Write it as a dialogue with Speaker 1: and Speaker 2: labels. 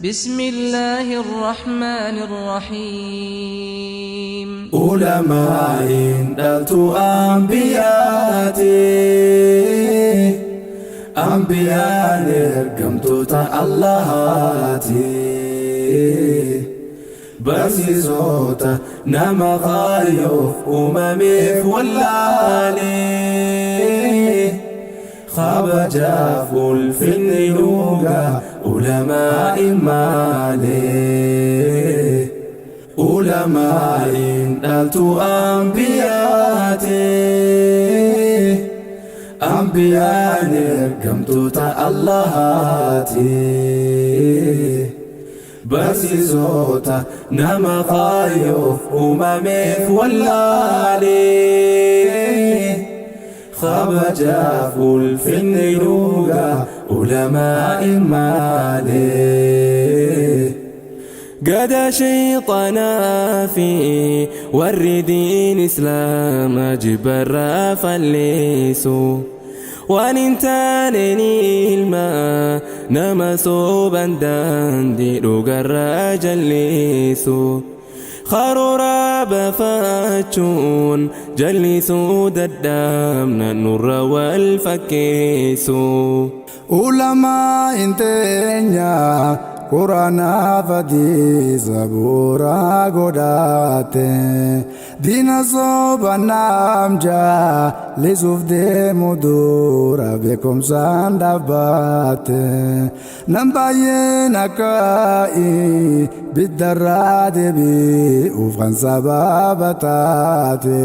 Speaker 1: بسم الله الرحمن الرحيم.
Speaker 2: Ulamaa'iin dhaltuu ambiyaati. Ambiyaan ergamtoota Allahaati. Barsiisota nama kaayyoof uumameef wallaalee. Kabajaaf ulfinni dhugaa ulamaa'i maalee. Ulamaa'iin dhaltuu ambiyaati. Ambiyaan ergamtoota Allahaati. Barsiisota nama kaayyoof uumameef wallaalee. Kabajaaf ulfinni dhugaa ulamaa'i maalee.
Speaker 3: Gada shayxaanaa fi warri diin islaamaa jibbarraa falleessu. Waan hin taaneen ilma nama soban daandii dhugarraa jalleessu. Karoora baafachuun jallisuu dadhabna nurra wal fakkeessu.
Speaker 4: Ulamaa hin teenya Quraanaaf hadiisa bu'uura godhate, diina soba naamja lisuuf deemu dura beekumsaan dhaabbate. Nam baay'een akka biddarraa deebi'uuf kan sababa taate.